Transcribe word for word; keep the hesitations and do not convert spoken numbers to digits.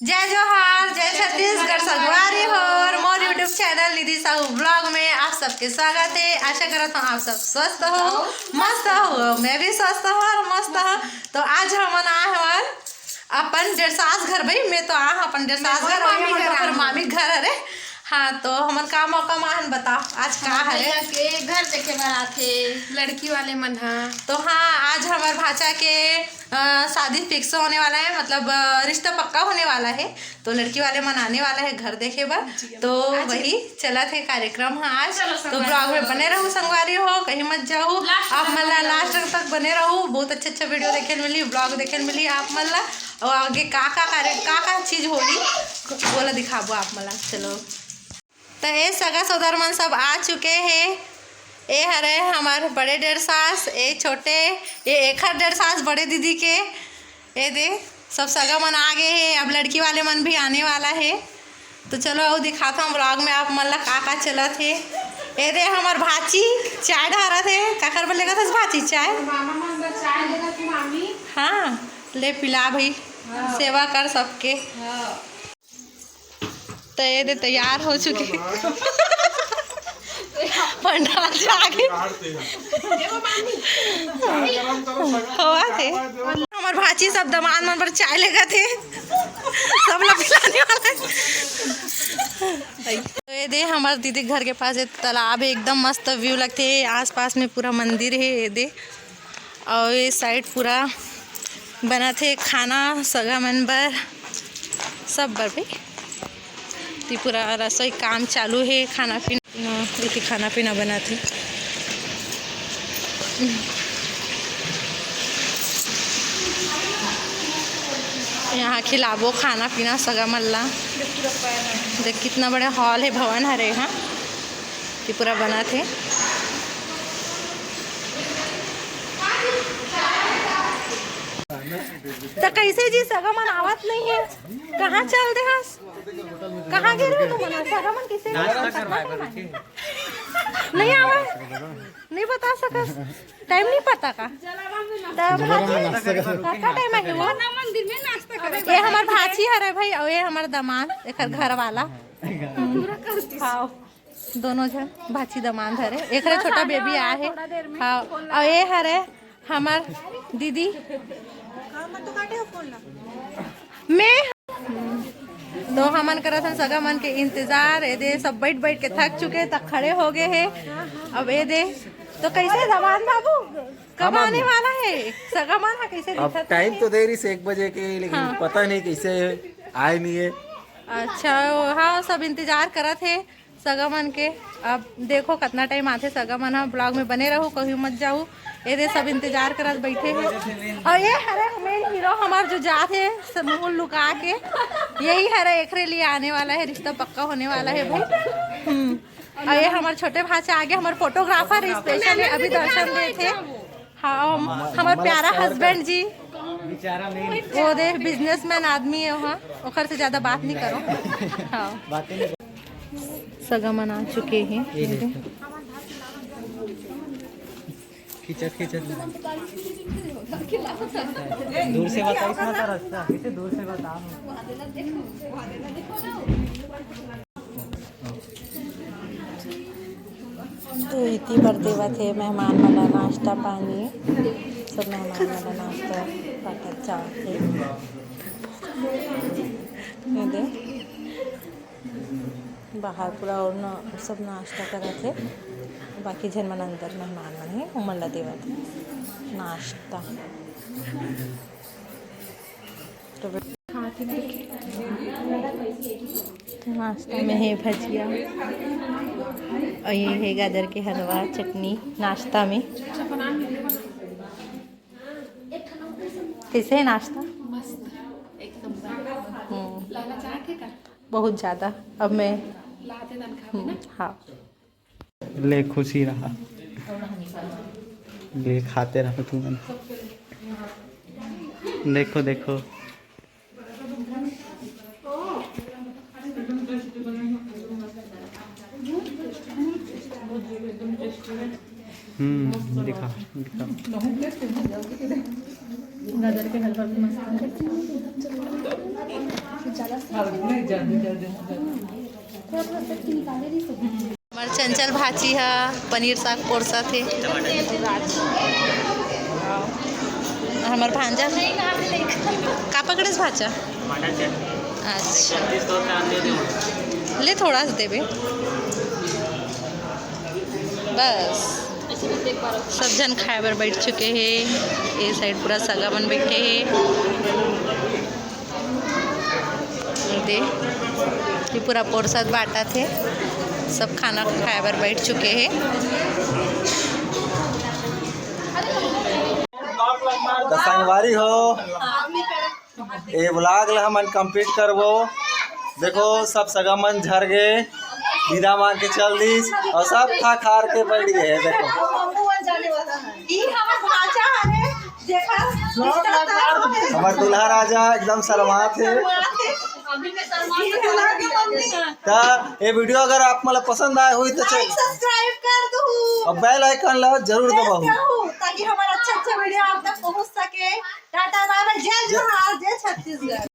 जय जोहार, जय छत्तीसगढ़ संगवारी हो, और मोर YouTube चैनल निधि साहू ब्लॉग में आप सबके स्वागत है। आशा करत हूँ आप सब स्वस्थ हो, मस्त हो, मैं भी स्वस्थ हूँ और मस्त हूँ। तो आज हमन आए हवन अपन डेढ़सास घर भाई, मैं तो आ हूँ अपन डेढ़सास घर, मामी घर, मामी घर हरे। हाँ, तो हमन का मौका मा हन, बताओ आज का हरे? भैया के घर देखे बर आथे लड़की वाले मन हा। तो हाँ, आज हमर भांचा के अ, शादी फिक्स होने वाला है, मतलब अ, रिश्ता पक्का होने वाला है। तो लड़की वाले मन आने वाला है घर देखे बर। तो वही चलत है कार्यक्रम ह आज। तो ब्लॉग में बने रहू संगवारी हो, कहीं मत जाऊ। आप मन ला लास्ट तक बने रहू, बहुत अच्छा अच्छा वीडियो देखे मिली, ब्लॉग देखे मिली आप मन ला। और आगे का का कार्य, का का चीज होही, वो ला दिखाबो आप मन ला। चलो, तो ए सगा सोदर मन सब आ चुके हे। ए हरे हमर बड़े डेढ़सास, ए छोटे, ए एखर डेढ़सास बड़े दीदी के। ए दे, सब सगा मन आ गए हे। अब लड़की वाले मन भी आने वाला हे। तो चलो, अउ दिखाता हूँ ब्लॉग में आप मन ला का का चलत हे। ए दे, हमर भाची चाय ढारत हे। काकर बर लेगत हस भाची चाय? मामा मन बर चाय लेगत हे मामी। हाँ, ले पिला भाई, सेवा कर सबके। हाँ। तो ये दे तैयार हो चुके। पंडाल से आगे। हवा थे। हमर भाची सब दमांद मन बर चाय लेगत हे। सब ला पिलाने वाला है। तो ये दे हमर दीदी घर के पास ये तालाब है, एकदम मस्त व्यू लगथे। आसपास में पूरा मंदिर है ये दे। अउ ये साइड पूरा बनत हे खाना सगा मन बर, सब बर भाई। ती पूरा रसोई काम चालू हे, खाना पीना, इति खाना पीना बनत हे। यहाँ खिलाबो खाना पीना सगा मन ला। देख कितना बड़े हॉल हे, भवन हरे, हाँ। त्रिपुरा बनत हे। त कैसे जी सगा मन आवत नहीं है? कहाँ चल दे हस? कहाँ गिरे हो तुम मन? सगा मन किसे नहीं आवा? नहीं बता सकस? टाइम नहीं पता का? तब कतका टाइम आहे वो? ये हमर भाची हरे भाई, और ये हमर दामाद, एकर घर वाला। हाँ। दोनों झन भाची दमांद हरे, एकरे छोटा बेबी आए हे। हाँ, अउ ये हरे हमर दीदी। मैं तो हमन करत हन सगा मन के इंतजार। ए दे सब बैठ बैठ के थक चुके, त खड़े हो गए हे। अब ए दे तो कैसे दमांद बाबू कब आने वाला है? सगा मन हा कैसे अब दिखत टाइम नहीं तो दे रही से एक बजे के, लेकिन हाँ। पता नहीं कैसे आए नहीं है। अच्छा, हाँ, सब इंतजार करत हे। सगा मन के। अब देखो कितना टाइम आथे सगा मन ह। ब्लॉग में बने रहू, कहीं मत जाऊ। ये दे सब इंतजार करत बैठे हे। और ये हरे मेन हीरो हमार जो जात हे मुंह लुका के, यही हरे एकरे लिए आने वाला है, रिश्ता पक्का होने वाला है भाई। हम्म। और ये हमार छोटे भाचा आगे, हमार फोटोग्राफर स्पेशल है, अभी दर्शन देथे। हाँ, हम, हमार प्यारा हस्बैंड जी, वो दे बिजनेसमैन आदमी है वहाँ, ओकर से ज्यादा बात नहीं करो। हाँ, सगा मन आ चुके हैं। खींचत खींचत दूर से बताइस ना तो रास्ता, इसे दूर से बता। तो इति बर देवत हे मेहमान मन ला नाश्ता पानी। सब मेहमान मन ला नाश्ता बांटत जावत हे। ये दे, बाहर पूरा और न, सब नाश्ता करत हे। बाकी झन मन अंदर मेहमान मन हे, ओमन ला देवत हे नाश्ता। तो नाश्ता में है भजिया और ये है गाजर के हलवा, चटनी नाश्ता में। कैसे है नाश्ता? मस्त, एकदम। हम्म। लाला चाह के का? बहुत ज़्यादा। अब मैं लाते तन खाबे हम्म, ना? हाँ। ले खुशी रहा, ले खाते रहो तुमन। देखो देखो, हम्म, दिखा, दिखा। गाजर के हलवा भी मस्त है। हमर चंचल भांची ह पनीर साग पोरसत हे। हमर भांजा का पकड़ेस भांचा? अच्छा, ले थोड़ा सा देबे बस। सब झन खाए बर बैठ चुके हे। ये साइड पूरा सगा मन बैठे हे। दे, ये पूरा पोरसत बांटत हे। सब खाना खाए बर बैठ चुके हे। त संगवारी हो, ए vlog ला हमन complete करबो। देखो, सब सगा मन झर गे, विदा मांग के चल दिस, अउ सब थक हार के बैठ गे हे। देखो, ई हमर भांचा हरे, जेकर हमर दूल्हा राजा एकदम शर्मात हे। त ये video अगर आप मन ला पसंद आए होही त चल, subscribe कर दू। अउ bell icon ला जरूर दबाओ। ताकि हमर अच्छा अच्छा video आप तक पहुंच सके। टाटा बाय बाय, जय जोहार, जय छत्तीसगढ़।